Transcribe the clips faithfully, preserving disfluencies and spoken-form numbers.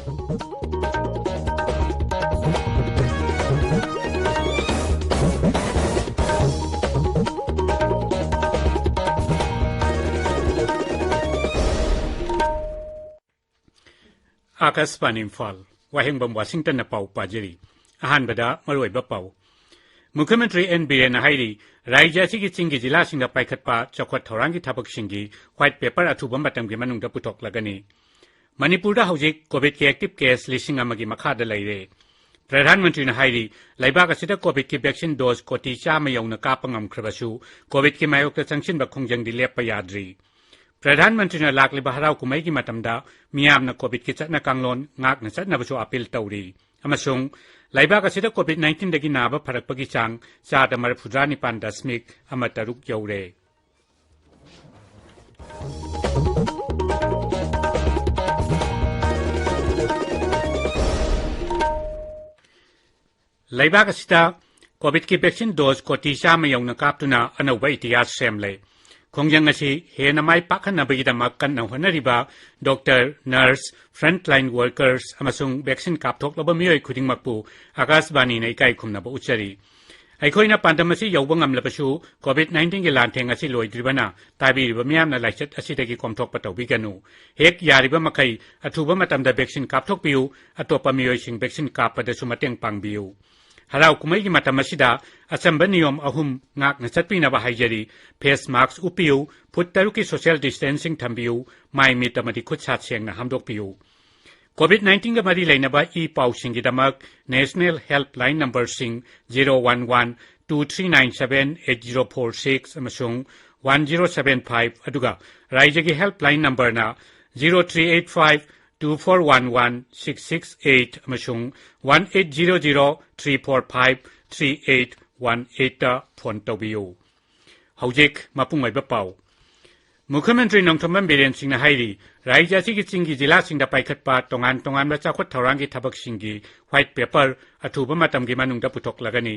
ꯑꯥꯀꯥꯁꯕꯥꯅꯤ ꯏꯝꯐꯥꯜ, ꯋꯥꯍꯦꯡꯕꯝ ꯋꯥꯁꯤꯡꯇꯟꯅ ꯄꯥꯎ ꯄꯥꯖꯔꯤ꯫ ꯑꯍꯥꯟꯕꯗ ꯃꯔꯨꯑꯣꯏꯕ ꯄꯥꯎ꯫ ꯃꯨꯈ꯭ꯌ ꯃꯟꯇ꯭ꯔꯤ ꯑꯦꯟ ꯕꯤꯔꯦꯟꯅ ꯍꯥꯏꯔꯤ, ꯔꯥꯖ꯭ꯌ ꯑꯁꯤꯒꯤ ꯆꯤꯡꯒꯤ ꯖꯤꯂꯥꯁꯤꯡꯗ ꯄꯥꯏꯈꯠꯄ ꯆꯥꯎꯈꯠ ꯊꯧꯔꯥꯡꯒꯤ ꯊꯕꯛꯁꯤꯡꯒꯤ ꯋꯥꯏꯠ ꯄꯦꯄꯔ ꯑꯊꯨꯕ ꯃꯇꯝꯒꯤ ꯃꯅꯨꯡꯗ ꯄꯨꯊꯣꯛꯂꯒꯅꯤ꯫ ꯃꯅꯤꯄꯨꯔꯗ ꯍꯧꯖꯤꯛ ꯀꯣꯚꯤꯗꯀꯤ ꯑꯦꯛꯇꯤꯚ ꯀꯦꯁ ꯂꯤꯁꯤꯡ ꯑꯃꯒꯤ ꯃꯈꯥꯗ ꯂꯩꯔꯦ꯫ ꯄ꯭ꯔꯙꯥꯟ ꯃꯟꯇ꯭ꯔꯤꯅ ꯍꯥꯏꯔꯤ, ꯂꯩꯕꯥꯛ ꯑꯁꯤꯗ ꯀꯣꯚꯤꯗꯀꯤ ꯚꯦꯛꯁꯤꯟ ꯗꯣꯁ ꯀꯣꯇꯤ ꯆꯥꯝꯃ ꯌꯧꯅ ꯀꯥꯞꯄ ꯉꯝꯈ꯭ꯔꯕꯁꯨ, ꯀꯣꯚꯤꯗꯀꯤ ꯃꯥꯌꯣꯛꯇ ꯆꯪꯁꯤꯟꯕ ꯈꯣꯡꯖꯪꯗꯤ ꯂꯦꯞꯄ ꯌꯥꯗ꯭ꯔꯤ꯫ ꯄ꯭ꯔꯙꯥꯟ ꯃꯟꯇ꯭ꯔꯤꯅ ꯂꯥꯛꯂꯤꯕ ꯍꯔꯥꯎ ꯀꯨꯝꯍꯩꯒꯤ ꯃꯇꯝꯗ ꯃꯤꯌꯥꯝꯅ ꯀꯣꯚꯤꯗꯀꯤ ꯆꯠꯅ ꯀꯥꯡꯂꯣꯟ ꯉꯥꯛꯅ ꯆꯠꯅꯕꯁꯨ ꯑꯄꯤꯜ ꯇꯧꯔꯤ꯫ ꯑꯃꯁꯨꯡ ꯂꯩꯕꯥꯛ ꯑꯁꯤꯗ ꯀꯣꯚꯤꯗ ꯅꯥꯏꯟꯇꯤꯟꯗꯒꯤ ꯅꯥꯕ ꯐꯔꯛꯄꯒꯤ ꯆꯥꯡ ꯆꯥꯗ ꯃꯔꯤꯐꯨꯇꯔꯥ ꯅꯤꯄꯥꯟ ꯗꯁꯃꯤꯛ ꯑꯃ ꯇꯔꯨꯛ ꯌꯧꯔꯦ꯫ ꯂꯩꯕꯥꯛ ꯑꯁꯤꯗ ꯀꯣꯚꯤꯗꯀꯤ ꯚꯦꯛꯁꯤꯟ ꯗꯣꯁ ꯀꯣꯇꯤ ꯆꯥꯝꯃ ꯌꯧꯅ ꯀꯥꯞꯇꯨꯅ ꯑꯅꯧꯕ ꯏꯇꯤꯍꯥꯁ ꯁꯦꯝꯂꯦ꯫ ꯈꯣꯡꯖꯪ ꯑꯁꯤ ꯍꯦꯟꯅ ꯃꯥꯏ ꯄꯥꯛꯍꯟꯅꯕꯒꯤꯗꯃꯛ ꯀꯟꯅ ꯍꯣꯠꯅꯔꯤꯕ ꯗꯣꯛꯇꯔ, ꯅꯔꯁ, ꯐ꯭ꯔꯟꯠꯂꯥꯏꯟ ꯋꯥꯔꯀꯔꯁ ꯑꯃꯁꯨꯡ ꯚꯦꯛꯁꯤꯟ ꯀꯥꯞꯊꯣꯛꯂꯕ ꯃꯤꯑꯣꯏ ꯈꯨꯗꯤꯡꯃꯛꯄꯨ ꯑꯥꯀꯥꯁꯕꯥꯅꯤꯅ ꯏꯀꯥꯏ ꯈꯨꯝꯅꯕ ꯎꯠꯆꯔꯤ꯫ ꯑꯩꯈꯣꯏꯅ ꯄꯥꯟꯗꯝ ꯑꯁꯤ ꯌꯧꯕ ꯉꯝꯂꯕꯁꯨ, ꯀꯣꯚꯤꯗ ꯅꯥꯏꯟꯇꯤꯟꯒꯤ ꯂꯥꯟꯊꯦꯡ ꯑꯁꯤ ꯂꯣꯏꯗ꯭ꯔꯤꯕꯅ, ꯇꯥꯕꯤꯔꯤꯕ ꯃꯤꯌꯥꯝꯅ ꯂꯥꯏꯆꯠ ꯑꯁꯤꯗꯒꯤ ꯀꯣꯝꯊꯣꯛꯄ ꯇꯧꯕꯤꯒꯅꯨ꯫ ꯍꯦꯛ ꯌꯥꯔꯤꯕ ꯃꯈꯩ ꯑꯊꯨꯕ ꯃꯇꯝꯗ ꯚꯦꯛꯁꯤꯟ ꯀꯥꯞꯊꯣꯛꯄꯤꯌꯨ, ꯑꯇꯣꯞꯄ ꯃꯤꯑꯣꯏꯁꯤꯡ ꯚꯦꯛꯁꯤꯟ ꯀꯥꯞꯄꯗꯁꯨ ꯃꯇꯦꯡ ꯄꯥꯡꯕꯤꯌꯨ꯫ ꯍꯔꯥꯎ ꯀꯨꯝꯍꯩꯒꯤ ꯃꯇꯝ ꯑꯁꯤꯗ ꯑꯆꯝꯕ ꯅꯤꯌꯣꯝ ꯑꯍꯨꯝ ꯉꯥꯛꯅ ꯆꯠꯄꯤꯅꯕ ꯍꯥꯏꯖꯔꯤ: ꯐꯦꯁ ꯃꯥꯁꯛ ꯎꯞꯄꯤꯌꯨ, ꯐꯨꯠ ꯇꯔꯨꯛꯀꯤ ꯁꯣꯁꯤꯌꯦꯜ ꯗꯤꯁꯇꯦꯟꯁꯤꯡ ꯊꯝꯕꯤꯌꯨ, ꯃꯥꯏ ꯃꯤꯠ ꯑꯃꯗꯤ ꯈꯨꯠ ꯁꯥ ꯁꯦꯡꯅ ꯍꯥꯝꯗꯣꯛꯄꯤꯌꯨ꯫ ꯀꯣꯚꯤꯗ ꯅꯥꯏꯟꯇꯤꯟꯒ ꯃꯔꯤ ꯂꯩꯅꯕ ꯏ ꯄꯥꯎꯁꯤꯡꯒꯤꯗꯃꯛ ꯅꯦꯁꯅꯦꯜ ꯍꯦꯜꯞꯂꯥꯏꯟ ꯅꯝꯕꯔꯁꯤꯡ zero one one two three nine seven eight zero four six ꯑꯃꯁꯨꯡ ꯋꯥꯟ ꯖꯤꯔꯣ ꯁꯚꯦꯟ ꯐꯥꯏꯚ, ꯑꯗꯨꯒ ꯔꯥꯏꯖ꯭ꯌꯒꯤ ꯍꯦꯜꯞꯂꯥꯏꯟ ꯅꯝꯕꯔꯅ zero three eight five two four one one six six eight ꯑꯃꯁꯨꯡ one eight zero zero three four five three eight one ꯑꯩꯠꯇ phone ꯇꯧꯕꯤꯌꯨ꯫ ꯍꯧꯖꯤꯛ ꯃꯄꯨꯡ ꯑꯣꯏꯕ ꯄꯥꯎ꯫ ꯃꯨꯈ꯭ꯌ ꯃꯟꯇ꯭ꯔꯤ ꯅꯣꯡꯊꯣꯝꯕꯝ ꯕꯤꯔꯦꯟ ꯁꯤꯡꯅ ꯍꯥꯏꯔꯤ, ꯔꯥꯖ꯭ꯌ ꯑꯁꯤꯒꯤ ꯆꯤꯡꯒꯤ ꯖꯤꯂꯥꯁꯤꯡꯗ ꯄꯥꯏꯈꯠꯄ ꯇꯣꯉꯥꯟ ꯇꯣꯉꯥꯟꯕ ꯆꯥꯎꯈꯠ ꯊꯧꯔꯥꯡꯒꯤ ꯊꯕꯛꯁꯤꯡꯒꯤ ꯋꯥꯏꯠ ꯄꯦꯄꯔ ꯑꯊꯨꯕ ꯃꯇꯝꯒꯤ ꯃꯅꯨꯡꯗ ꯄꯨꯊꯣꯛꯂꯒꯅꯤ꯫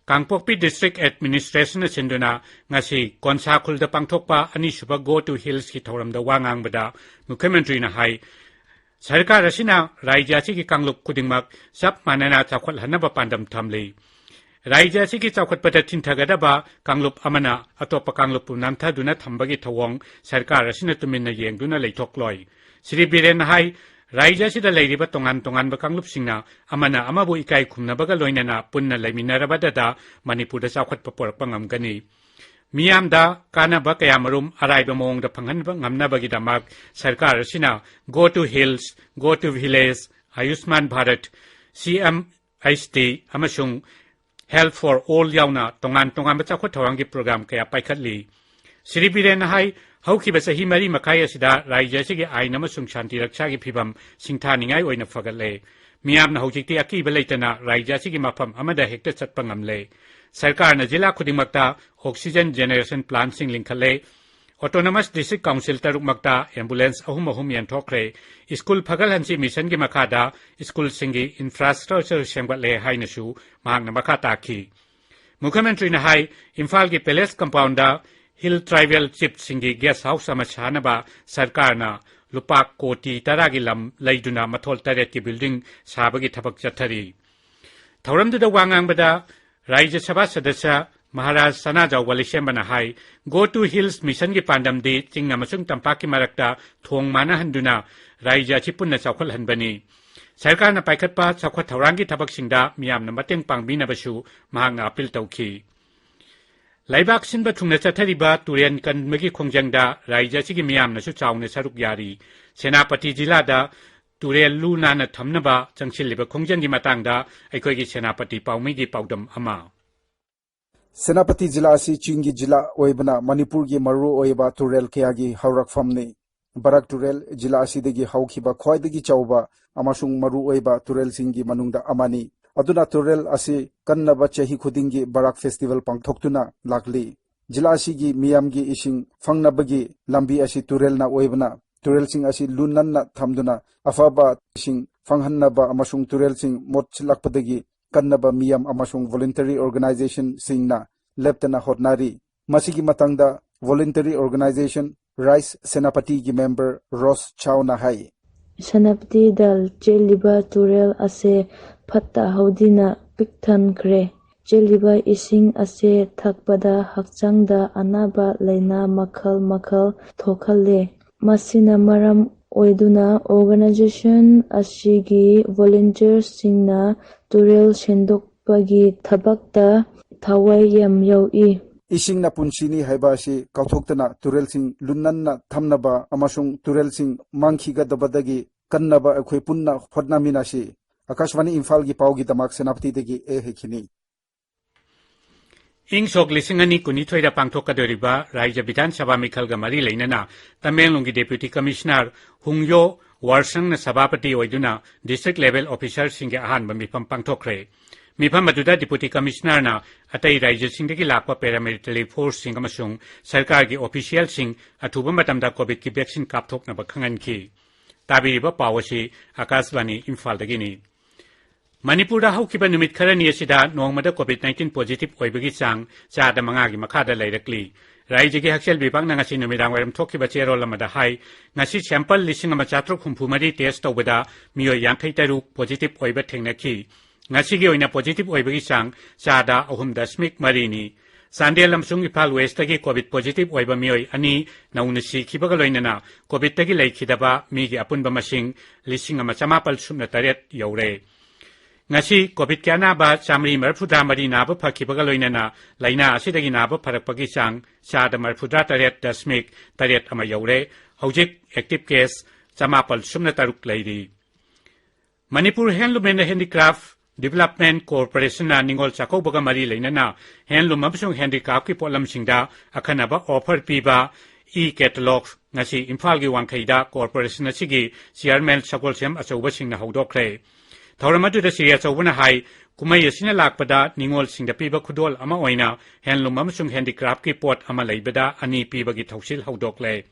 ꯀꯥꯡꯄꯣꯛꯄꯤ ꯗꯤꯁꯇ꯭ꯔꯤꯛ ꯑꯦꯗꯃꯤꯅꯤꯁꯇ꯭ꯔꯦꯁꯟꯅ ꯁꯤꯟꯗꯨꯅ ꯉꯁꯤ ꯀꯣꯟꯁꯥ ꯈꯨꯜꯗ ꯄꯥꯡꯊꯣꯛꯄ ꯑꯅꯤꯁꯨꯕ Go to Hillsꯀꯤ ꯊꯧꯔꯝꯗ ꯋꯥ ꯉꯥꯡꯕꯗ ꯃꯨꯈ꯭ꯌ ꯃꯟꯇ꯭ꯔꯤꯅ ꯍꯥꯏ, ꯁꯔꯀꯥꯔ ꯑꯁꯤꯅ ꯔꯥꯖ꯭ꯌ ꯑꯁꯤꯒꯤ ꯀꯥꯡꯂꯨꯞ ꯈꯨꯗꯤꯡꯃꯛ ꯆꯞ ꯃꯥꯟꯅꯅ ꯆꯥꯎꯈꯠꯍꯟꯅꯕ ꯄꯥꯟꯗꯝ ꯊꯝꯂꯤ꯫ ꯔꯥꯖ꯭ꯌ ꯑꯁꯤꯒꯤ ꯆꯥꯎꯈꯠꯄꯗ ꯊꯤꯟꯊꯒꯗꯕ ꯀꯥꯡꯂꯨꯞ ꯑꯃꯅ ꯑꯇꯣꯞꯄ ꯀꯥꯡꯂꯨꯞꯄꯨ ꯅꯝꯊꯗꯨꯅ ꯊꯝꯕꯒꯤ ꯊꯧꯑꯣꯡ ꯁꯔꯀꯥꯔ ꯑꯁꯤꯅ ꯇꯨꯃꯤꯟꯅ ꯌꯦꯡꯗꯨꯅ ꯂꯩꯊꯣꯛꯂꯣꯏ꯫ ꯁ꯭ꯔꯤ ꯕꯤꯔꯦꯟꯅ ꯍꯥꯏ, ꯔꯥꯖ꯭ꯌ ꯑꯁꯤꯗ ꯂꯩꯔꯤꯕ ꯇꯣꯉꯥꯟ ꯇꯣꯉꯥꯟꯕ ꯀꯥꯡꯂꯨꯞꯁꯤꯡꯅ ꯑꯃꯅ ꯑꯃꯕꯨ ꯏꯀꯥꯏ ꯈꯨꯝꯅꯕꯒ ꯂꯣꯏꯅꯅ ꯄꯨꯟꯅ ꯂꯩꯃꯤꯟꯅꯔꯕꯗꯗ ꯃꯅꯤꯄꯨꯔꯗ ꯆꯥꯎꯈꯠꯄ ꯄꯨꯔꯛꯄ ꯉꯝꯒꯅꯤ꯫ ꯃꯤꯌꯥꯝꯗ ꯀꯥꯟꯅꯕ ꯀꯌꯥꯃꯔꯨꯝ ꯑꯔꯥꯏꯕ ꯃꯑꯣꯡꯗ ꯐꯪꯍꯟꯕ ꯉꯝꯅꯕꯒꯤꯗꯃꯛ ꯁꯔꯀꯥꯔ ꯑꯁꯤꯅ Go to Hills, Go to Village, Ayushman Bharat, C M H T ꯑꯃꯁꯨꯡ Health for All ꯌꯥꯎꯅ ꯇꯣꯉꯥꯟ ꯇꯣꯉꯥꯟꯕ ꯆꯥꯎꯈꯠ ꯊꯧꯔꯥꯡꯒꯤ ꯄ꯭ꯔꯣꯒ꯭ꯔꯥꯝ ꯀꯌꯥ ꯄꯥꯏꯈꯠꯂꯤ꯫ ꯁ꯭ꯔꯤ ꯕꯤꯔꯦꯟꯅ ꯍꯥꯏ, ꯍꯧꯈꯤꯕ ꯆꯍꯤ ꯃꯔꯤ ꯃꯈꯥꯏ ꯑꯁꯤꯗ ꯔꯥꯖ꯭ꯌ ꯑꯁꯤꯒꯤ ꯑꯥꯏꯟ ꯑꯃꯁꯨꯡ ꯁꯥꯟꯇꯤ ꯔꯛꯁꯥꯒꯤ ꯐꯤꯕꯝ ꯁꯤꯡꯊꯥꯅꯤꯡꯉꯥꯏ ꯑꯣꯏꯅ ꯐꯒꯠꯂꯦ꯫ ꯃꯤꯌꯥꯝꯅ ꯍꯧꯖꯤꯛꯇꯤ ꯑꯀꯤꯕ ꯂꯩꯇꯅ ꯔꯥꯖ꯭ꯌ ꯑꯁꯤꯒꯤ ꯃꯐꯝ ꯑꯃꯗ ꯍꯦꯛꯇ ꯆꯠꯄ ꯉꯝꯂꯦ꯫ ꯁꯔꯀꯥꯔꯅ ꯖꯤꯂꯥ ꯈꯨꯗꯤꯡꯃꯛꯇ oxygen generation plantꯁꯤꯡ ꯂꯤꯡꯈꯠꯂꯦ꯫ Autonomous District Council ꯇꯔꯨꯛꯃꯛꯇ ambulance ꯑꯍꯨꯝ ꯑꯍꯨꯝ ꯌꯦꯟꯊꯣꯛꯈ꯭ꯔꯦ꯫ ꯁ꯭ꯀꯨꯜ ꯐꯒꯠꯍꯟꯁꯤ ꯃꯤꯁꯟꯒꯤ ꯃꯈꯥꯗ ꯁ꯭ꯀꯨꯜꯁꯤꯡꯒꯤ infrastructure ꯁꯦꯝꯒꯠꯂꯦ ꯍꯥꯏꯅꯁꯨ ꯃꯍꯥꯛꯅ ꯃꯈꯥ ꯇꯥꯈꯤ꯫ ꯃꯨꯈ꯭ꯌꯃꯟꯇ꯭ꯔꯤꯅ ꯍꯥꯏ, ꯏꯝꯐꯥꯜꯒꯤ Palace Compoundꯗ Hill Tribal Chiefꯁꯤꯡꯒꯤ guest house ꯑꯃ ꯁꯥꯅꯕ ꯁꯔꯀꯥꯔꯅ ꯂꯨꯄꯥ ꯀꯣꯇꯤ ꯇꯔꯥꯒꯤ ꯂꯝ ꯂꯩꯗꯨꯅ ꯃꯊꯣꯜ ꯇꯔꯦꯠꯀꯤ building ꯁꯥꯕꯒꯤ ꯊꯕꯛ ꯆꯠꯊꯔꯤ꯫ ꯊꯧꯔꯝꯗꯨꯗ ꯋꯥ ꯉꯥꯡꯕꯗ ꯔꯥꯖ꯭ꯌ ꯁꯚꯥ ꯁꯗꯁ꯭ꯌ ꯃꯍꯥꯔꯥꯖ ꯁꯅꯥꯖꯥꯎꯕ ꯂꯩꯁꯦꯝꯕꯅ ꯍꯥꯏ, Go to Hills ꯃꯤꯁꯟꯒꯤ ꯄꯥꯟꯗꯝꯗꯤ ꯆꯤꯡ ꯑꯃꯁꯨꯡ ꯇꯝꯄꯥꯛꯀꯤ ꯃꯔꯛꯇ ꯊꯣꯡ ꯃꯥꯟꯅꯍꯟꯗꯨꯅ ꯔꯥꯖ꯭ꯌ ꯑꯁꯤ ꯄꯨꯟꯅ ꯆꯥꯎꯈꯠꯍꯟꯕꯅꯤ꯫ ꯁꯔꯀꯥꯔꯅ ꯄꯥꯏꯈꯠꯄ ꯆꯥꯎꯈꯠ ꯊꯧꯔꯥꯡꯒꯤ ꯊꯕꯛꯁꯤꯡꯗ ꯃꯤꯌꯥꯝꯅ ꯃꯇꯦꯡ ꯄꯥꯡꯕꯤꯅꯕꯁꯨ ꯃꯍꯥꯛꯅ appeal ꯇꯧꯈꯤ꯫ ꯂꯩꯕꯥꯛ ꯁꯤꯟꯕ ꯊꯨꯡꯅ ꯆꯠꯊꯔꯤꯕ ꯇꯨꯔꯦꯜ ꯀꯟꯕꯒꯤ ꯈꯣꯡꯖꯪꯗ ꯔꯥꯖ꯭ꯌ ꯑꯁꯤꯒꯤ ꯃꯤꯌꯥꯝꯅꯁꯨ ꯆꯥꯎꯅ ꯁꯔꯨꯛ ꯌꯥꯔꯤ꯫ ꯁꯦꯅꯥꯄꯇꯤ ꯖꯤꯂꯥꯗ ꯇꯨꯔꯦꯜ ꯂꯨ ꯅꯥꯟꯅ ꯊꯝꯅꯕ ꯆꯪꯁꯤꯜꯂꯤꯕ ꯈꯣꯡꯖꯪꯒꯤ ꯃꯇꯥꯡꯗ ꯑꯩꯈꯣꯏꯒꯤ ꯁꯦꯅꯥꯄꯇꯤ ꯄꯥꯎꯃꯤꯒꯤ ꯄꯥꯎꯗꯝ ꯑꯃ꯫ ꯁꯦꯅꯥꯄꯇꯤ ꯖꯤꯂꯥ ꯑꯁꯤ ꯆꯤꯡꯒꯤ ꯖꯤꯂꯥ ꯑꯣꯏꯕꯅ ꯃꯅꯤꯄꯨꯔꯒꯤ ꯃꯔꯨꯑꯣꯏꯕ ꯇꯨꯔꯦꯜ ꯀꯌꯥꯒꯤ ꯍꯧꯔꯛꯐꯝꯅꯤ꯫ ꯕꯔꯥꯛ ꯇꯨꯔꯦꯜ ꯖꯤꯂꯥ ꯑꯁꯤꯗꯒꯤ ꯍꯧꯈꯤꯕ ꯈ꯭ꯋꯥꯏꯗꯒꯤ ꯆꯥꯎꯕ ꯑꯃꯁꯨꯡ ꯃꯔꯨꯑꯣꯏꯕ ꯇꯨꯔꯦꯜꯁꯤꯡꯒꯤ ꯃꯅꯨꯡꯗ ꯑꯃꯅꯤ꯫ ꯑꯗꯨꯅ ꯇꯨꯔꯦꯜ ꯑꯁꯤ ꯀꯟꯅꯕ ꯆꯍꯤ ꯈꯨꯗꯤꯡꯒꯤ ꯕꯔꯥꯛ festival ꯄꯥꯡꯊꯣꯛꯇꯨꯅ ꯂꯥꯛꯂꯤ꯫ ꯖꯤꯂꯥ ꯑꯁꯤꯒꯤ ꯃꯤꯌꯥꯝꯒꯤ ꯏꯁꯤꯡ ꯐꯪꯅꯕꯒꯤ ꯂꯝꯕꯤ ꯑꯁꯤ ꯇꯨꯔꯦꯜꯅ ꯑꯣꯏꯕꯅ, ꯇꯨꯔꯦꯜꯁꯤꯡ ꯑꯁꯤ ꯂꯨ ꯅꯥꯟꯅ ꯊꯝꯗꯨꯅ ꯑꯐꯕ ꯏꯁꯤꯡ ꯐꯪꯍꯟꯅꯕ ꯑꯃꯁꯨꯡ ꯇꯨꯔꯦꯜꯁꯤꯡ ꯃꯣꯠꯁꯤꯜꯂꯛꯄꯗꯒꯤ ꯀꯟꯅꯕ ꯃꯤꯌꯥꯝ ꯑꯃꯁꯨꯡ voluntary organizationꯁꯤꯡꯅ ꯂꯦꯞꯇꯅ ꯍꯣꯠꯅꯔꯤ꯫ ꯃꯁꯤꯒꯤ ꯃꯇꯥꯡꯗ voluntary organization Rise Senapatiꯒꯤ member ꯔꯣꯁ ꯆꯥꯎꯅ ꯍꯥꯏ꯫ ꯁꯦꯅꯥꯄꯇꯤꯗ ꯆꯦꯜꯂꯤꯕ ꯇꯨꯔꯦꯜ ꯑꯁꯦ ꯐꯠꯇ ꯍꯥꯎꯗꯤꯅ ꯄꯤꯛ ꯊꯟꯈ꯭ꯔꯦ꯫ ꯆꯦꯜꯂꯤꯕ ꯏꯁꯤꯡ ꯑꯁꯦ ꯊꯛꯄꯗ ꯍꯛꯆꯥꯡꯗ ꯑꯅꯥꯕ ꯂꯥꯏꯅꯥ ꯃꯈꯜ ꯃꯈꯜ ꯊꯣꯛꯍꯜꯂꯦ꯫ ꯃꯁꯤꯅ ꯃꯔꯝ ꯑꯣꯏꯗꯨꯅ organization ꯑꯁꯤꯒꯤ volunteerꯁꯤꯡꯅ ꯇꯨꯔꯦꯜ ꯁꯦꯡꯗꯣꯛꯄꯒꯤ ꯊꯕꯛꯇ ꯊꯋꯥꯏ ꯌꯥꯝ ꯌꯥꯎꯏ꯫ ꯏꯁꯤꯡꯅ ꯄꯨꯟꯁꯤꯅꯤ ꯍꯥꯏꯕ ꯑꯁꯤ ꯀꯥꯎꯊꯣꯛꯇꯅ ꯇꯨꯔꯦꯜꯁꯤꯡ ꯂꯨꯟꯅꯟꯅ ꯊꯝꯅꯕ ꯑꯃꯁꯨꯡ ꯇꯨꯔꯦꯜꯁꯤꯡ ꯃꯥꯡꯈꯤꯒꯗꯕꯗꯒꯤ ꯀꯟꯅꯕ ꯑꯩꯈꯣꯏ ꯄꯨꯟꯅ ꯍꯣꯠꯅꯃꯤꯟꯅꯁꯤ꯫ ꯑꯥꯀꯥꯁꯕꯥꯅꯤ ꯏꯝꯐꯥꯜꯒꯤ ꯄꯥꯎꯒꯤꯗꯃꯛ ꯁꯦꯅꯥꯄꯇꯤꯗꯒꯤ ꯑꯦ ꯍꯩꯈꯤꯅꯤ꯫ ꯏꯪ ꯁꯣꯛ ꯂꯤꯁꯤꯡ ꯑꯅꯤ ꯀꯨꯟꯅꯤꯊꯣꯏꯗ ꯄꯥꯡꯊꯣꯛꯀꯗꯧꯔꯤꯕ ꯔꯥꯖ꯭ꯌ ꯕꯤꯙꯥꯟ ꯁꯚꯥ ꯃꯤꯈꯜꯒ ꯃꯔꯤ ꯂꯩꯅꯅ ꯇꯃꯦꯡꯂꯣꯡꯒꯤ Deputy Commissioner ꯍꯨꯡꯌꯣ ꯋꯥꯔꯁꯪꯅ ꯁꯚꯥꯄꯇꯤ ꯑꯣꯏꯗꯨꯅ district level officerꯁꯤꯡꯒꯤ ꯑꯍꯥꯟꯕ ꯃꯤꯐꯝ ꯄꯥꯡꯊꯣꯛꯈ꯭ꯔꯦ꯫ ꯃꯤꯐꯝ ꯑꯗꯨꯗ Deputy Commissionerꯅ ꯑꯇꯩ ꯔꯥꯖ꯭ꯌꯁꯤꯡꯗꯒꯤ ꯂꯥꯛꯄ paramilitary forceꯁꯤꯡ ꯑꯃꯁꯨꯡ ꯁꯔꯀꯥꯔꯒꯤ officialꯁꯤꯡ ꯑꯊꯨꯕ ꯃꯇꯝꯗ COVIDꯀꯤ vaccine ꯀꯥꯞꯊꯣꯛꯅꯕ ꯈꯪꯍꯟꯈꯤ꯫ ꯇꯥꯕꯤꯔꯤꯕ ꯄꯥꯎ ꯑꯁꯤ ꯑꯥꯀꯥꯁꯕꯥꯅꯤ ꯏꯝꯐꯥꯜꯗꯒꯤꯅꯤ꯫ ꯃꯅꯤꯄꯨꯔꯗ ꯍꯧꯈꯤꯕ ꯅꯨꯃꯤꯠ ꯈꯔꯅꯤ ꯑꯁꯤꯗ ꯅꯣꯡꯃꯗ COVID nineteen positive ꯑꯣꯏꯕꯒꯤ ꯆꯥꯡ ꯆꯥꯗ ꯃꯉꯥꯒꯤ ꯃꯈꯥꯗ ꯂꯩꯔꯛꯂꯤ꯫ ꯔꯥꯖ꯭ꯌꯒꯤ ꯍꯛꯁꯦꯜ ꯕꯤꯚꯥꯒꯅ ꯉꯁꯤ ꯅꯨꯃꯤꯗꯥꯡ ꯋꯥꯏꯔꯝ ꯊꯣꯛꯈꯤꯕ ꯆꯦꯔꯣꯜ ꯑꯃꯗ ꯍꯥꯏ, ꯉꯁꯤ sample ꯂꯤꯁꯤꯡ ꯑꯃ ꯆꯥꯇ꯭ꯔꯨꯛ ꯍꯨꯝꯐꯨ ꯃꯔꯤ test ꯇꯧꯕꯗ ꯃꯤꯑꯣꯏ ꯌꯥꯡꯈꯩ ꯇꯔꯨꯛ positive ꯑꯣꯏꯕ ꯊꯦꯡꯅꯈꯤ꯫ ꯉꯁꯤꯒꯤ ꯑꯣꯏꯅ positive ꯑꯣꯏꯕꯒꯤ ꯆꯥꯡ ꯆꯥꯗ ꯑꯍꯨꯝ ꯗꯁꯃꯤꯛ ꯃꯔꯤꯅꯤ꯫ ꯆꯥꯟꯗꯦꯜ ꯑꯃꯁꯨꯡ ꯏꯝꯐꯥꯜ Westꯇꯒꯤ COVID positive ꯑꯣꯏꯕ ꯃꯤꯑꯣꯏ ꯑꯅꯤ ꯅꯧꯅ ꯁꯤꯈꯤꯕꯒ ꯂꯣꯏꯅꯅ COVIDꯇꯒꯤ ꯂꯩꯈꯤꯗꯕ ꯃꯤꯒꯤ ꯑꯄꯨꯟꯕ ꯃꯁꯤꯡ ꯂꯤꯁꯤꯡ ꯑꯃ ꯆꯃꯥꯄꯜ ꯁꯨꯞꯅ ꯇꯔꯦꯠ ꯌꯧꯔꯦ꯫ ꯉꯁꯤ COVIDꯀꯤ ꯑꯅꯥꯕ ꯆꯥꯃꯔꯤ ꯃꯔꯤꯐꯨꯇꯔꯥ ꯃꯔꯤ ꯅꯥꯕ ꯐꯈꯤꯕꯒ ꯂꯣꯏꯅꯅ ꯂꯥꯏꯅꯥ ꯑꯁꯤꯗꯒꯤ ꯅꯥꯕ ꯐꯔꯛꯄꯒꯤ ꯆꯥꯡ ꯆꯥꯗ ꯃꯔꯤꯐꯨꯇꯔꯥ ꯇꯔꯦꯠ ꯗꯁꯃꯤꯛ ꯇꯔꯦꯠ ꯑꯃ ꯌꯧꯔꯦ꯫ ꯍꯧꯖꯤꯛ active case ꯆꯃꯥꯄꯜ ꯁꯨꯞꯅ ꯇꯔꯨꯛ ꯂꯩꯔꯤ꯫ Manipur Handloom and Handicraft Development Corporationꯅ ꯅꯤꯉꯣꯜ ꯆꯥꯛꯀꯧꯕꯒ ꯃꯔꯤ ꯂꯩꯅꯅ handloom ꯑꯃꯁꯨꯡ handicraftꯀꯤ ꯄꯣꯠꯂꯝꯁꯤꯡꯗ ꯑꯈꯟꯅꯕ offer ꯄꯤꯕ e-catalogue ꯉꯁꯤ ꯏꯝꯐꯥꯜꯒꯤ ꯋꯥꯡꯈꯩꯗ corporation ꯑꯁꯤꯒꯤ chairman ꯁꯒꯣꯜꯁꯦꯝ ꯑꯆꯧꯕꯁꯤꯡꯅ ꯍꯧꯗꯣꯛꯈ꯭ꯔꯦ꯫ ꯊꯧꯔꯝ ꯑꯗꯨꯗ ꯁꯤꯔꯤ ꯑꯆꯧꯕꯅ ꯍꯥꯏ, ꯀꯨꯝꯍꯩ ꯑꯁꯤꯅ ꯂꯥꯛꯄꯗ ꯅꯤꯉꯣꯜꯁꯤꯡꯗ ꯄꯤꯕ ꯈꯨꯗꯣꯜ ꯑꯃ ꯑꯣꯏꯅ handloom ꯑꯃꯁꯨꯡ handicraftꯀꯤ ꯄꯣꯠ ꯑꯃ ꯂꯩꯕꯗ ꯑꯅꯤ ꯄꯤꯕꯒꯤ ꯊꯧꯁꯤꯜ ꯍꯧꯗꯣꯛꯂꯦ꯫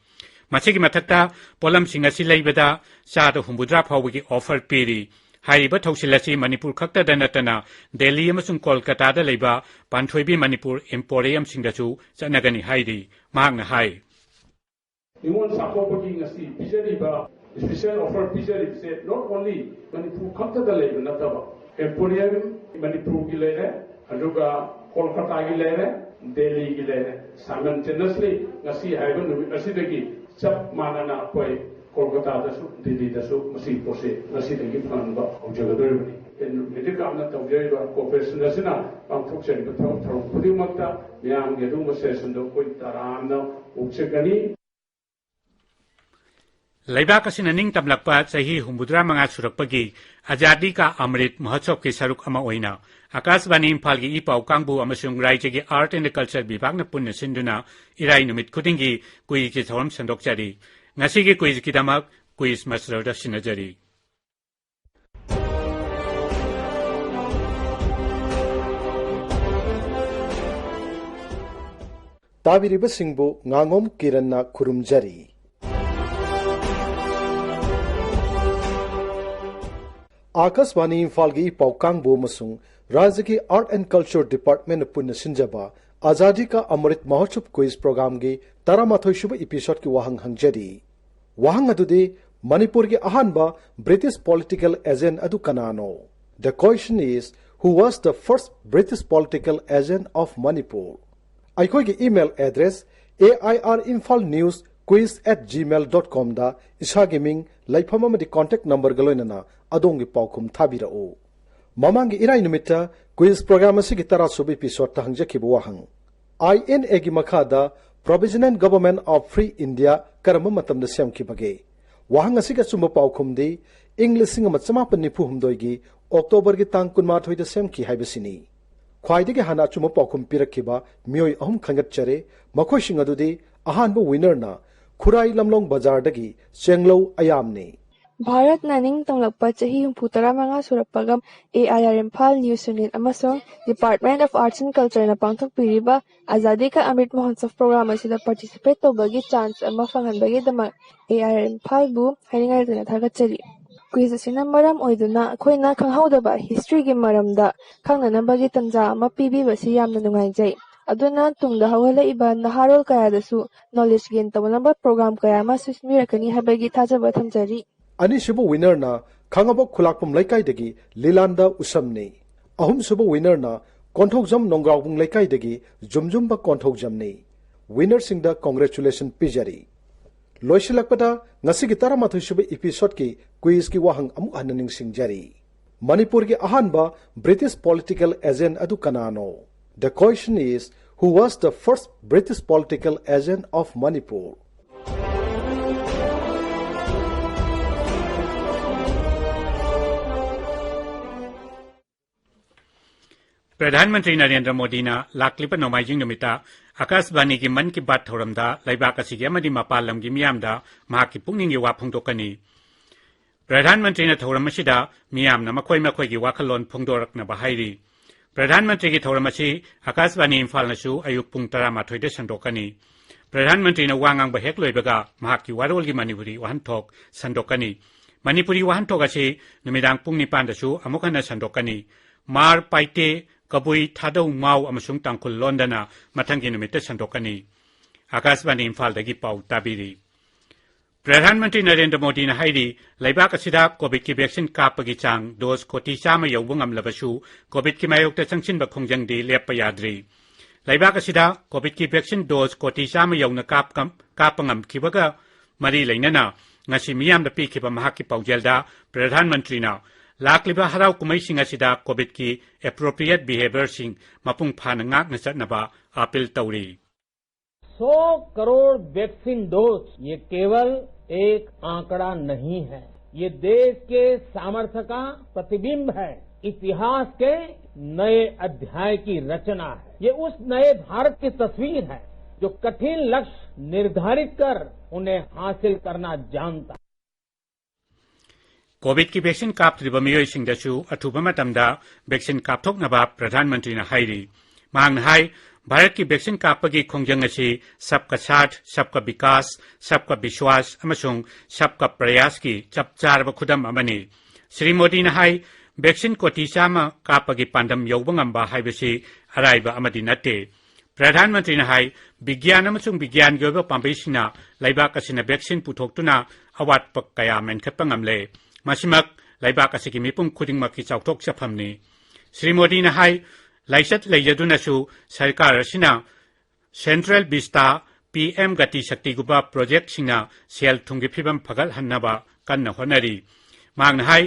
ꯃꯁꯤꯒꯤ ꯃꯊꯛꯇ ꯄꯣꯠꯂꯝꯁꯤꯡ ꯑꯁꯤ ꯂꯩꯕꯗ ꯆꯥꯗ ꯍꯨꯝꯐꯨꯇꯔꯥ ꯐꯥꯎꯕꯒꯤ offer ꯄꯤꯔꯤ꯫ ꯍꯥꯏꯔꯤꯕ ꯊꯧꯁꯤꯜ ꯑꯁꯤ ꯃꯅꯤꯄꯨꯔ ꯈꯛꯇꯗ ꯅꯠꯇꯅ ꯗꯦꯜꯂꯤ ꯑꯃꯁꯨꯡ ꯀꯣꯜꯀꯇꯥꯗ ꯂꯩꯕ ꯄꯥꯟꯊꯣꯏꯕꯤ ꯃꯅꯤꯄꯨꯔ emporiumꯁꯤꯡꯗꯁꯨ ꯆꯠꯅꯒꯅꯤ ꯍꯥꯏꯔꯤ꯫ ꯃꯍꯥꯛꯅ ꯍꯥꯏ, ꯅꯤꯉꯣꯜ ꯆꯥꯛꯀꯧꯕꯒꯤ ꯉꯁꯤ ꯄꯤꯖꯔꯤꯕ Special offer ꯄꯤꯖꯔꯤꯕꯁꯦ not only Manipur ꯈꯛꯇꯗ ꯂꯩꯕ ꯅꯠꯇꯕ, Emporium ꯃꯅꯤꯄꯨꯔꯒꯤ ꯂꯩꯔꯦ, ꯑꯗꯨꯒ ꯀꯣꯜꯀꯇꯥꯒꯤ ꯂꯩꯔꯦ, ꯗꯦꯜꯂꯤꯒꯤ ꯂꯩꯔꯦ꯫ Simultaneously ꯉꯁꯤ ꯍꯥꯏꯕ ꯅꯨꯃꯤꯠ ꯑꯁꯤꯗꯒꯤ ꯆꯞ ꯃꯥꯟꯅꯅ ꯑꯩꯈꯣꯏ ꯀꯣꯜꯀꯇꯥꯗꯁꯨ, ꯗꯤꯜꯂꯤꯗꯁꯨ ꯃꯁꯤꯒꯤ ꯄꯣꯠꯁꯦ ꯉꯁꯤꯗꯒꯤ ꯐꯪꯕ ꯍꯧꯖꯒꯗꯧꯔꯤꯕꯅꯤ꯫ ꯍꯦꯟꯗꯤꯀ꯭ꯔꯥꯐꯅ ꯇꯧꯖꯔꯤꯕ cooperation ꯑꯁꯤꯅ ꯄꯥꯡꯊꯣꯛꯆꯔꯤꯕ ꯊꯕꯛ ꯊꯧꯔꯝ ꯈꯨꯗꯤꯡꯃꯛꯇ ꯃꯤꯌꯥꯝꯒꯤ ꯑꯗꯨꯒꯨꯝꯕ sessionꯗꯣ ꯑꯩꯈꯣꯏ ꯇꯔꯥꯝꯅ ꯑꯣꯛꯆꯒꯅꯤ꯫ ꯂꯩꯕꯥꯛ ꯑꯁꯤꯅ ꯅꯤꯡꯇꯝꯂꯛꯄ ꯆꯍꯤ ꯍꯨꯝꯐꯨꯇꯔꯥ ꯃꯉꯥ ꯁꯨꯔꯛꯄꯒꯤ ꯑꯖꯥꯗꯤ ꯀꯥ ꯑꯃ꯭ꯔꯤꯠ ꯃꯍꯣꯠꯁꯕꯀꯤ ꯁꯔꯨꯛ ꯑꯃ ꯑꯣꯏꯅ ꯑꯀꯥꯁꯕꯥꯅꯤ ꯏꯝꯐꯥꯜꯒꯤ ꯏ ꯄꯥꯎ ꯀꯥꯡꯕꯨ ꯑꯃꯁꯨꯡ ꯔꯥꯏꯖ꯭ꯌꯒꯤ Art and Culture ꯕꯤꯚꯥꯒꯅ ꯄꯨꯟꯅ ꯁꯤꯟꯗꯨꯅ ꯏꯔꯥꯏ ꯅꯨꯃꯤꯠ ꯈꯨꯗꯤꯡꯒꯤ quiz ꯊꯧꯔꯝ ꯁꯟꯗꯣꯛꯆꯔꯤ꯫ ꯉꯁꯤꯒꯤ quizꯀꯤꯗꯃꯛ quiz masterꯗ ꯁꯤꯟꯅꯖꯔꯤ꯫ ꯇꯥꯕꯤꯔꯤꯕꯁꯤꯡꯕꯨ ꯉꯥꯉꯣꯝ ꯀꯤꯔꯟꯅ ꯈꯨꯔꯨꯝꯖꯔꯤ꯫ ꯑꯥꯀꯥꯁꯕꯥꯅꯤ ꯏꯝꯐꯥꯜꯒꯤ ꯏ ꯄꯥꯎ ꯀꯥꯡꯕꯨ ꯑꯃꯁꯨꯡ ꯔꯥꯖ꯭ꯌꯒꯤ Art and Culture Departmentꯅ ꯄꯨꯟꯅ ꯁꯤꯟꯖꯕ ꯑꯖꯥꯗꯤ ꯀꯥ ꯑꯃ꯭ꯔꯤꯠ ꯃꯍꯣꯠꯁꯕ quiz programmeꯒꯤ ꯇꯔꯥꯃꯥꯊꯣꯏ ꯁꯨꯕ episodeꯀꯤ ꯋꯥꯍꯪ ꯍꯪꯖꯔꯤ꯫ ꯋꯥꯍꯪ ꯑꯗꯨꯗꯤ, ꯃꯅꯤꯄꯨꯔꯒꯤ ꯑꯍꯥꯟꯕ British political agent ꯑꯗꯨ ꯀꯅꯥꯅꯣ? The question is, who was the first British political agent of Manipur? ꯑꯩꯈꯣꯏꯒꯤ email address A I R Imphal News Quiz at gmail dot comꯗ ꯏꯁꯥꯒꯤ ꯃꯤꯡ, ꯂꯩꯐꯝ ꯑꯃꯗꯤ contact numberꯒ ꯂꯣꯏꯅꯅ ꯑꯗꯣꯝꯒꯤ ꯄꯥꯎꯈꯨꯝ ꯊꯥꯕꯤꯔꯛꯎ꯫ ꯃꯃꯥꯡꯒꯤ ꯏꯔꯥꯏ ꯅꯨꯃꯤꯠꯇ quiz programme ꯑꯁꯤꯒꯤ ꯇꯔꯥ ꯁꯨꯕ episodeꯇ ꯍꯪꯖꯈꯤꯕ ꯋꯥꯍꯪ, I N Aꯒꯤ ꯃꯈꯥꯗ Provisional Government of Free India ꯀꯔꯝꯕ ꯃꯇꯝꯗ ꯁꯦꯝꯈꯤꯕꯒꯦ? ꯋꯥꯍꯪ ꯑꯁꯤꯒꯤ ꯑꯆꯨꯝꯕ ꯄꯥꯎꯈꯨꯝꯗꯤ ꯏꯪ ꯂꯤꯁꯤꯡ ꯑꯃ ꯆꯃꯥꯄꯟ ꯅꯤꯐꯨ ꯍꯨꯝꯗꯣꯏꯒꯤ Octoberꯒꯤ ꯇꯥꯡ ꯀꯨꯟꯃꯥꯊꯣꯏꯗ ꯁꯦꯝꯈꯤ ꯍꯥꯏꯕꯁꯤꯅꯤ꯫ ꯈ꯭ꯋꯥꯏꯗꯒꯤ ꯍꯥꯟꯅ ꯑꯆꯨꯝꯕ ꯄꯥꯎꯈꯨꯝ ꯄꯤꯔꯛꯈꯤꯕ ꯃꯤꯑꯣꯏ ꯑꯍꯨꯝ ꯈꯟꯒꯠꯆꯔꯦ꯫ ꯃꯈꯣꯏꯁꯤꯡ ꯑꯗꯨꯗꯤ, ꯑꯍꯥꯟꯕ winnerꯅ ꯈꯨꯔꯥꯏ ꯂꯝꯂꯣꯡ ꯕꯖꯥꯔꯗꯒꯤ ꯆꯦꯡꯂꯧ ꯑꯌꯥꯝꯅꯤ꯫ ꯚꯥꯔꯠꯅ ꯅꯤꯡꯇꯝꯂꯛꯄ ꯆꯍꯤ ꯍꯨꯝꯐꯨ ꯇꯔꯥꯃꯉꯥ ꯁꯨꯔꯛꯄꯒ A I R Imphal News Unit ꯑꯃꯁꯨꯡ Department of Arts and Cultureꯅ ꯄꯥꯡꯊꯣꯛꯄꯤꯔꯤꯕ ꯑꯖꯥꯗꯤ ka ꯑꯃ꯭ꯔꯤꯠ ꯃꯍꯣꯠꯁꯕ programme ꯑꯁꯤꯗ participate ꯇꯧꯕꯒꯤ chance ꯑꯃ ꯐꯪꯍꯟꯕꯒꯤꯗꯃꯛ A I R Imphalꯕꯨ ꯍꯥꯏꯅꯤꯡꯉꯥꯏ ꯂꯩꯇꯅ ꯊꯥꯒꯠꯆꯔꯤ꯫ Quiz ꯑꯁꯤꯅ ꯃꯔꯝ ꯑꯣꯏꯗꯨꯅ ꯑꯩꯈꯣꯏꯅ ꯈꯪꯍꯧꯗꯕ historyꯒꯤ ꯃꯔꯝꯗ ꯈꯪꯅꯅꯕꯒꯤ ꯇꯥꯟꯖꯥ ꯑꯃ ꯄꯤꯕꯤꯕꯁꯤ ꯌꯥꯝꯅ ꯅꯨꯡꯉꯥꯏꯖꯩ꯫ ꯑꯗꯨꯅ ꯇꯨꯡꯗ ꯍꯧꯒꯠꯂꯛꯏꯕ ꯅꯍꯥꯔꯣꯜ ꯀꯌꯥꯗꯁꯨ knowledge gain ꯇꯧꯅꯕ program ꯀꯌꯥ ꯑꯃ ꯁꯤꯟꯕꯤꯔꯛꯀꯅꯤ ꯍꯥꯏꯕꯒꯤ ꯊꯥꯖꯕ ꯊꯝꯖꯔꯤ꯫ ꯑꯅꯤꯁꯨꯕ winnerꯅ ꯈꯥꯉꯕꯣꯛ ꯈꯨꯂꯥꯛꯄꯝ ꯂꯩꯀꯥꯏꯗꯒꯤ ꯂꯤꯂꯥꯟꯗ ꯎꯁꯝꯅꯤ꯫ ꯑꯍꯨꯝꯁꯨꯕ winnerꯅ ꯀꯣꯟꯊꯧꯖꯝ ꯅꯣꯡꯒ꯭ꯔꯥꯎꯕꯨꯡ ꯂꯩꯀꯥꯏꯗꯒꯤ ꯖꯨꯝꯖꯨꯝꯕ ꯀꯣꯟꯊꯧꯖꯝꯅꯤ꯫ Winnerꯁꯤꯡꯗ congratulation ꯄꯤꯖꯔꯤ꯫ ꯂꯣꯏꯁꯤꯜꯂꯛꯄꯗ ꯉꯁꯤꯒꯤ ꯇꯔꯥꯃꯥꯊꯣꯏ ꯁꯨꯕ episodeꯀꯤ quizꯀꯤ ꯋꯥꯍꯪ ꯑꯃꯨꯛ ꯍꯟꯅ ꯅꯤꯡꯁꯤꯡꯖꯔꯤ꯫ ꯃꯅꯤꯄꯨꯔꯒꯤ ꯑꯍꯥꯟꯕ British political agent ꯑꯗꯨ ꯀꯅꯥꯅꯣ? The question is, who was the first British political agent of Manipur? Pradhan Mantri Narendra ꯃꯣꯗꯤꯅ ꯂꯥꯛꯂꯤꯕ ꯅꯣꯡꯃꯥꯏꯖꯤꯡ ꯅꯨꯃꯤꯠꯇ ꯑꯀꯥꯁꯕꯥꯅꯤꯒꯤ ꯃꯟ ꯀꯤ ꯕꯥꯠ ꯊꯧꯔꯝꯗ ꯂꯩꯕꯥꯛ ꯑꯁꯤꯒꯤ ꯑꯃꯗꯤ ꯃꯄꯥꯟ ꯂꯝꯒꯤ ꯃꯤꯌꯥꯝꯗ ꯃꯍꯥꯛꯀꯤ ꯄꯨꯛꯅꯤꯡꯒꯤ ꯋꯥ ꯐꯣꯡꯗꯣꯛꯀꯅꯤ꯫ ꯄ꯭ꯔꯙꯥꯟ ꯃꯟꯇ꯭ꯔꯤꯅ ꯊꯧꯔꯝ ꯑꯁꯤꯗ ꯃꯤꯌꯥꯝꯅ ꯃꯈꯣꯏ ꯃꯈꯣꯏꯒꯤ ꯋꯥꯈꯜꯂꯣꯟ ꯐꯣꯡꯗꯣꯔꯛꯅꯕ ꯍꯥꯏꯔꯤ꯫ ꯄ꯭ꯔꯙꯥꯟ ꯃꯟꯇ꯭ꯔꯤꯒꯤ ꯊꯧꯔꯝ ꯑꯁꯤ ꯑꯀꯥꯁꯕꯥꯅꯤ ꯏꯝꯐꯥꯜꯅꯁꯨ ꯑꯌꯨꯛ ꯄꯨꯡ ꯇꯔꯥꯃꯥꯊꯣꯏꯗ ꯁꯟꯗꯣꯛꯀꯅꯤ꯫ ꯄ꯭ꯔꯙꯥꯟ ꯃꯟꯇ꯭ꯔꯤꯅ ꯋꯥ ꯉꯥꯡꯕ ꯍꯦꯛ ꯂꯣꯏꯕꯒ ꯃꯍꯥꯛꯀꯤ ꯋꯥꯔꯣꯜꯒꯤ ꯃꯅꯤꯄꯨꯔꯤ ꯋꯥꯍꯟꯊꯣꯛ ꯁꯟꯗꯣꯛꯀꯅꯤ꯫ ꯃꯅꯤꯄꯨꯔꯤ ꯋꯥꯍꯟꯊꯣꯛ ꯑꯁꯤ ꯅꯨꯃꯤꯗꯥꯡ ꯄꯨꯡ ꯅꯤꯄꯥꯟꯗꯁꯨ ꯑꯃꯨꯛ ꯍꯟꯅ ꯁꯟꯗꯣꯛꯀꯅꯤ꯫ ꯃꯥꯔ, ꯄꯥꯏꯇꯦ, ꯀꯕꯨꯏ, ꯊꯥꯗꯧ, ꯃꯥꯎ ꯑꯃꯁꯨꯡ ꯇꯥꯡꯈꯨꯜ ꯂꯣꯟꯗꯅ ꯃꯊꯪꯒꯤ ꯅꯨꯃꯤꯠꯇ ꯁꯟꯗꯣꯛꯀꯅꯤ꯫ ꯑꯀꯥꯁꯕꯥꯅꯤ ꯏꯝꯐꯥꯜꯗꯒꯤ ꯄꯥꯎ ꯇꯥꯕꯤꯔꯤ꯫ ꯄ꯭ꯔꯙꯥꯟ ꯃꯟꯇ꯭ꯔꯤ ꯅꯔꯦꯟꯗ꯭ꯔ ꯃꯣꯗꯤꯅ ꯍꯥꯏꯔꯤ, ꯂꯩꯕꯥꯛ ꯑꯁꯤꯗ ꯀꯣꯚꯤꯗꯀꯤ vaccine ꯀꯥꯞꯄꯒꯤ ꯆꯥꯡ dose ꯀꯣꯇꯤ ꯆꯥꯝꯃ ꯌꯧꯕ ꯉꯝꯂꯕꯁꯨ ꯀꯣꯚꯤꯗꯀꯤ ꯃꯥꯌꯣꯛꯇ ꯆꯪꯁꯤꯟꯕ ꯈꯣꯡꯖꯪꯗꯤ ꯂꯦꯞꯄ ꯌꯥꯗ꯭ꯔꯤ꯫ ꯂꯩꯕꯥꯛ ꯑꯁꯤꯗ ꯀꯣꯚꯤꯗꯀꯤ vaccine dose ꯀꯣꯇꯤ ꯆꯥꯝꯃ ꯌꯧꯅ ꯀꯥꯞ-, ꯀꯥꯞꯄ ꯉꯝꯈꯤꯕꯒ ꯃꯔꯤ ꯂꯩꯅꯅ ꯉꯁꯤ ꯃꯤꯌꯥꯝꯗ ꯄꯤꯈꯤꯕ ꯃꯍꯥꯛꯀꯤ ꯄꯥꯎꯖꯦꯜꯗ ꯄ꯭ꯔꯙꯥꯟ ꯃꯟꯇ꯭ꯔꯤꯅ ꯂꯥꯛꯂꯤꯕ ꯍꯔꯥꯎ ꯀꯨꯝꯍꯩꯁꯤꯡ ꯑꯁꯤꯗ ꯀꯣꯚꯤꯗꯀꯤ appropriate behaviorꯁꯤꯡ ꯃꯄꯨꯡ ꯐꯥꯅ ꯉꯥꯛꯅ ꯆꯠꯅꯕ ꯑꯥꯄꯤꯜ ꯇꯧꯔꯤ꯫ सौ करोड़ वैक्सीन डोज, ये केवल एक आंकड़ा नहीं है, ये देश के सामर्थ्य का प्रतिबिंब है, इतिहास के नए अध्याय की रचना है। ये उस नए भारत की तस्वीर है जो कठिन लक्ष्य निर्धारित कर उन्हें हासिल करना जानता है। ꯀꯣꯚꯤꯗꯀꯤ vaccine ꯀꯥꯞꯇ꯭ꯔꯤꯕ ꯃꯤꯑꯣꯏꯁꯤꯡꯗꯁꯨ ꯑꯊꯨꯕ ꯃꯇꯝꯗ vaccine ꯀꯥꯞꯊꯣꯛꯅꯕ ꯄ꯭ꯔꯙꯥꯟ ꯃꯟꯇ꯭ꯔꯤꯅ ꯍꯥꯏꯔꯤ꯫ ꯃꯍꯥꯛꯅ ꯍꯥꯏ, ꯚꯥꯔꯠꯀꯤ vaccine ꯀꯥꯞꯄꯒꯤ ꯈꯣꯡꯖꯪ ꯑꯁꯤ सबका साथ, सबका विकास, सबका विश्वास ꯑꯃꯁꯨꯡ सबका प्रयासꯀꯤ ꯆꯞ ꯆꯥꯔꯕ ꯈꯨꯗꯝ ꯑꯃꯅꯤ꯫ ꯁ꯭ꯔꯤ ꯃꯣꯗꯤꯅ ꯍꯥꯏ, vaccine ꯀꯣꯇꯤ ꯆꯥꯝꯃ ꯀꯥꯞꯄꯒꯤ ꯄꯥꯟꯗꯝ ꯌꯧꯕ ꯉꯝꯕ ꯍꯥꯏꯕꯁꯤ ꯑꯔꯥꯏꯕ ꯑꯃꯗꯤ ꯅꯠꯇꯦ꯫ ꯄ꯭ꯔꯙꯥꯟ ꯃꯟꯇ꯭ꯔꯤꯅ ꯍꯥꯏ, ꯕꯤꯒ꯭ꯌꯥꯟ ꯑꯃꯁꯨꯡ ꯕꯤꯒ꯭ꯌꯥꯟꯒꯤ ꯑꯣꯏꯕ ꯄꯥꯝꯕꯩꯁꯤꯡꯅ ꯂꯩꯕꯥꯛ ꯑꯁꯤꯅ vaccine ꯄꯨꯊꯣꯛꯇꯨꯅ ꯑꯋꯥꯠꯄ ꯀꯌꯥ ꯃꯦꯟꯈꯠꯄ ꯉꯝꯂꯦ꯫ ꯃꯁꯤꯃꯛ ꯂꯩꯕꯥꯛ ꯑꯁꯤꯒꯤ ꯃꯤꯄꯨꯝ ꯈꯨꯗꯤꯡꯃꯛꯀꯤ ꯆꯥꯎꯊꯣꯛꯆꯐꯝꯅꯤ꯫ ꯁ꯭ꯔꯤ ꯃꯣꯗꯤꯅ ꯍꯥꯏ, ꯂꯥꯏꯆꯠ ꯂꯩꯖꯗꯨꯅꯁꯨ ꯁꯔꯀꯥꯔ ꯑꯁꯤꯅ Central Vista, PM Gati Shaktiꯒꯨꯝꯕ projectꯁꯤꯡꯅ ꯁꯦꯜ ꯊꯨꯝꯒꯤ ꯐꯤꯕꯝ ꯐꯒꯠꯍꯟꯅꯕ ꯀꯟꯅ ꯍꯣꯠꯅꯔꯤ꯫ ꯃꯍꯥꯛꯅ ꯍꯥꯏ,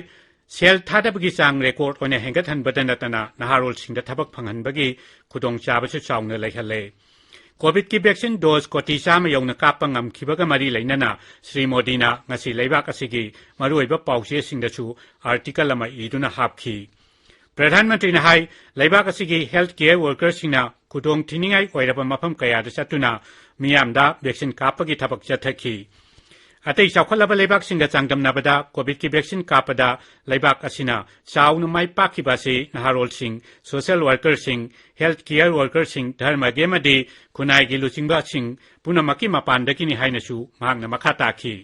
ꯁꯦꯜ ꯊꯥꯗꯕꯒꯤ ꯆꯥꯡ record ꯑꯣꯏꯅ ꯍꯦꯟꯒꯠꯍꯟꯕꯗ ꯅꯠꯇꯅ ꯅꯍꯥꯔꯣꯜꯁꯤꯡꯗ ꯊꯕꯛ ꯐꯪꯍꯟꯕꯒꯤ ꯈꯨꯗꯣꯡꯆꯥꯕꯁꯨ ꯆꯥꯎꯅ ꯂꯩꯍꯜꯂꯦ꯫ COVIDꯀꯤ vaccine dose ꯀꯣꯇꯤ ꯆꯥꯝꯃ ꯌꯧꯅ ꯀꯥꯞꯄ ꯉꯝꯈꯤꯕꯒ ꯃꯔꯤ ꯂꯩꯅꯅ ꯁ꯭ꯔꯤ ꯃꯣꯗꯤꯅ ꯉꯁꯤ ꯂꯩꯕꯥꯛ ꯑꯁꯤꯒꯤ ꯃꯔꯨꯑꯣꯏꯕ ꯄꯥꯎꯆꯦꯁꯤꯡꯗꯁꯨ article ꯑꯃ ꯏꯗꯨꯅ ꯍꯥꯞꯈꯤ꯫ ꯄ꯭ꯔꯙꯥꯟ ꯃꯟꯇ꯭ꯔꯤꯅ ꯍꯥꯏ, ꯂꯩꯕꯥꯛ ꯑꯁꯤꯒꯤ health care workerꯁꯤꯡꯅ ꯈꯨꯗꯣꯡ ꯊꯤꯅꯤꯡꯉꯥꯏ ꯑꯣꯏꯔꯕ ꯃꯐꯝ ꯀꯌꯥꯗ ꯆꯠꯇꯨꯅ ꯃꯤꯌꯥꯝꯗ vaccine ꯀꯥꯞꯄꯒꯤ ꯊꯕꯛ ꯆꯠꯊꯈꯤ꯫ ꯑꯇꯩ ꯆꯥꯎꯈꯠꯂꯕ ꯂꯩꯕꯥꯛꯁꯤꯡꯒ ꯆꯥꯡꯗꯝꯅꯕꯗ COVIDꯀꯤ vaccine ꯀꯥꯞꯄꯗ ꯂꯩꯕꯥꯛ ꯑꯁꯤꯅ ꯆꯥꯎꯅ ꯃꯥꯏ ꯄꯥꯛꯈꯤꯕ ꯑꯁꯤ ꯅꯍꯥꯔꯣꯜꯁꯤꯡ, social workerꯁꯤꯡ, health care workerꯁꯤꯡ, ꯙꯔꯃꯒꯤ ꯑꯃꯗꯤ ꯈꯨꯟꯅꯥꯏꯒꯤ ꯂꯨꯆꯤꯡꯕꯁꯤꯡ ꯄꯨꯝꯅꯃꯛꯀꯤ ꯃꯄꯥꯟꯗꯒꯤꯅꯤ ꯍꯥꯏꯅꯁꯨ ꯃꯍꯥꯛꯅ ꯃꯈꯥ ꯇꯥꯈꯤ꯫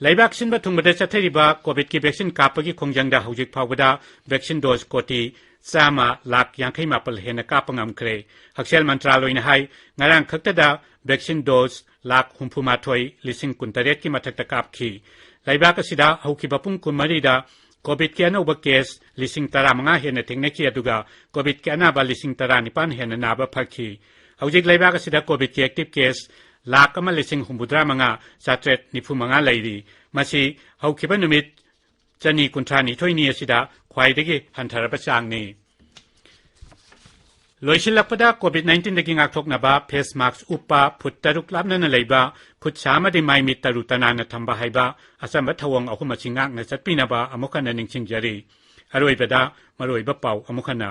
ꯂꯩꯕꯥꯛ ꯁꯤꯟꯕ ꯊꯨꯡꯕꯗ ꯆꯠꯊꯔꯤꯕ COVIDꯀꯤ vaccine ꯀꯥꯞꯄꯒꯤ ꯈꯣꯡꯖꯪꯗ ꯍꯧꯖꯤꯛ ꯐꯥꯎꯕꯗ vaccine dose ꯀꯣꯇꯤ ꯆꯥꯝꯃ ꯂꯥꯈ ꯌꯥꯡꯈꯩ ꯃꯥꯄꯜ ꯍꯦꯟꯅ ꯀꯥꯞꯄ ꯉꯝꯈ꯭ꯔꯦ꯫ ꯍꯛꯁꯦꯜ ꯃꯟꯇ꯭ꯔꯥꯂꯣꯏꯅ ꯍꯥꯏ, ꯉꯔꯥꯡ ꯈꯛꯇꯗ vaccine dose ꯂꯥꯈ ꯍꯨꯝꯐꯨ ꯃꯥꯊꯣꯏ ꯂꯤꯁꯤꯡ ꯀꯨꯟ ꯇꯔꯦꯠꯀꯤ ꯃꯊꯛꯇ ꯀꯥꯞꯈꯤ꯫ ꯂꯩꯕꯥꯛ ꯑꯁꯤꯗ ꯍꯧꯈꯤꯕ ꯄꯨꯡ ꯀꯨꯟ ꯃꯔꯤꯗ COVIDꯀꯤ ꯑꯅꯧꯕ case ꯂꯤꯁꯤꯡ ꯇꯔꯥ ꯃꯉꯥ ꯍꯦꯟꯅ ꯊꯦꯡꯅꯈꯤ, ꯑꯗꯨꯒ COVIDꯀꯤ ꯑꯅꯥꯕ ꯂꯤꯁꯤꯡ ꯇꯔꯥ ꯅꯤꯄꯥꯟ ꯍꯦꯟꯅ ꯅꯥꯕ ꯐꯈꯤ꯫ ꯍꯧꯖꯤꯛ ꯂꯩꯕꯥꯛ ꯑꯁꯤꯗ COVIDꯀꯤ active case ꯂꯥꯈ ꯑꯃ ꯂꯤꯁꯤꯡ ꯍꯨꯝꯐꯨꯇꯔꯥ ꯃꯉꯥ ꯆꯥꯇ꯭ꯔꯦꯠ ꯅꯤꯐꯨ ꯃꯉꯥ ꯂꯩꯔꯤ꯫ ꯃꯁꯤ ꯍꯧꯈꯤꯕ ꯅꯨꯃꯤꯠ ꯆꯅꯤ ꯀꯨꯟꯊ꯭ꯔꯥ ꯅꯤꯊꯣꯏꯅꯤ ꯑꯁꯤꯗ ꯈ꯭ꯋꯥꯏꯗꯒꯤ ꯍꯟꯊꯔꯕ ꯆꯥꯡꯅꯤ꯫ ꯂꯣꯏꯁꯤꯜꯂꯛꯄꯗ, COVID nineteenꯗꯒꯤ ꯉꯥꯛꯊꯣꯛꯅꯕ face mask ꯎꯞꯄ, ꯐꯨꯠ ꯇꯔꯨꯛ ꯂꯥꯞꯅꯅ ꯂꯩꯕ, ꯈꯨꯠ ꯁꯥ ꯑꯃꯗꯤ ꯃꯥꯏ ꯃꯤꯠ ꯇꯔꯨ ꯇꯅꯥꯟꯅ ꯊꯝꯕ ꯍꯥꯏꯕ ꯑꯆꯝꯕ ꯊꯧꯑꯣꯡ ꯑꯍꯨꯝ ꯑꯁꯤ ꯉꯥꯛꯅ ꯆꯠꯄꯤꯅꯕ ꯑꯃꯨꯛ ꯍꯟꯅ ꯅꯤꯡꯁꯤꯡꯖꯔꯤ꯫ ꯑꯔꯣꯏꯕꯗ ꯃꯔꯨꯑꯣꯏꯕ ꯄꯥꯎ ꯑꯃꯨꯛ ꯍꯟꯅ꯫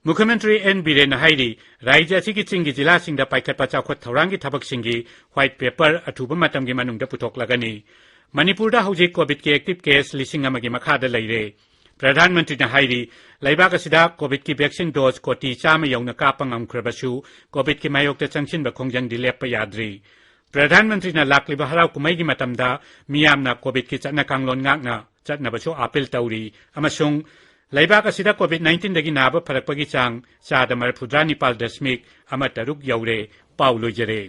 ꯃꯨꯈ꯭ꯌꯃꯟꯇ꯭ꯔꯤ ꯑꯦꯟ ꯕꯤꯔꯦꯟꯅ ꯍꯥꯏꯔꯤ, ꯔꯥꯖ꯭ꯌ ꯑꯁꯤꯒꯤ ꯆꯤꯡꯒꯤ ꯖꯤꯂꯥꯁꯤꯡꯗ ꯄꯥꯏꯈꯠꯄ ꯆꯥꯎꯈꯠ ꯊꯧꯔꯥꯡꯒꯤ ꯊꯕꯛꯁꯤꯡꯒꯤ white paper ꯑꯊꯨꯕ ꯃꯇꯝꯒꯤ ꯃꯅꯨꯡꯗ ꯄꯨꯊꯣꯛꯂꯒꯅꯤ꯫ ꯃꯅꯤꯄꯨꯔꯗ ꯍꯧꯖꯤꯛ COVIDꯀꯤ active case ꯂꯤꯁꯤꯡ ꯑꯃꯒꯤ ꯃꯈꯥꯗ ꯂꯩꯔꯦ꯫ ꯄ꯭ꯔꯙꯥꯟ ꯃꯟꯇ꯭ꯔꯤꯅ ꯍꯥꯏꯔꯤ, ꯂꯩꯕꯥꯛ ꯑꯁꯤꯗ COVIDꯀꯤ vaccine dose ꯀꯣꯇꯤ ꯆꯥꯝꯃ ꯌꯧꯅ ꯀꯥꯞꯄ ꯉꯝꯈ꯭ꯔꯕꯁꯨ, COVIDꯀꯤ ꯃꯥꯌꯣꯛꯇ ꯆꯪꯁꯤꯟꯕ ꯈꯣꯡꯖꯪꯗꯤ ꯂꯦꯞꯄ ꯌꯥꯗ꯭ꯔꯤ꯫ ꯄ꯭ꯔꯙꯥꯟ ꯃꯟꯇ꯭ꯔꯤꯅ ꯂꯥꯛꯂꯤꯕ ꯍꯔꯥꯎ ꯀꯨꯝꯍꯩꯒꯤ ꯃꯇꯝꯗ ꯃꯤꯌꯥꯝꯅ COVIDꯀꯤ ꯆꯠꯅ ꯀꯥꯡꯂꯣꯟ ꯉꯥꯛꯅ ꯆꯠꯅꯕꯁꯨ appeal ꯇꯧꯔꯤ ꯑꯃꯁꯨꯡ ꯂꯩꯕꯥꯛ ꯑꯁꯤꯗ ꯀꯣꯚꯤꯗ ꯅꯥꯏꯟꯇꯤꯟꯗꯒꯤ ꯅꯥꯕ ꯐꯔꯛꯄꯒꯤ ꯆꯥꯡ ꯆꯥꯗ ꯃꯔꯤꯐꯨꯇꯔꯥ ꯅꯤꯄꯥꯜ ꯗꯁꯃꯤꯛ ꯑꯃ ꯇꯔꯨꯛ ꯌꯧꯔꯦ꯫ ꯄꯥꯎ ꯂꯣꯏꯖꯔꯦ꯫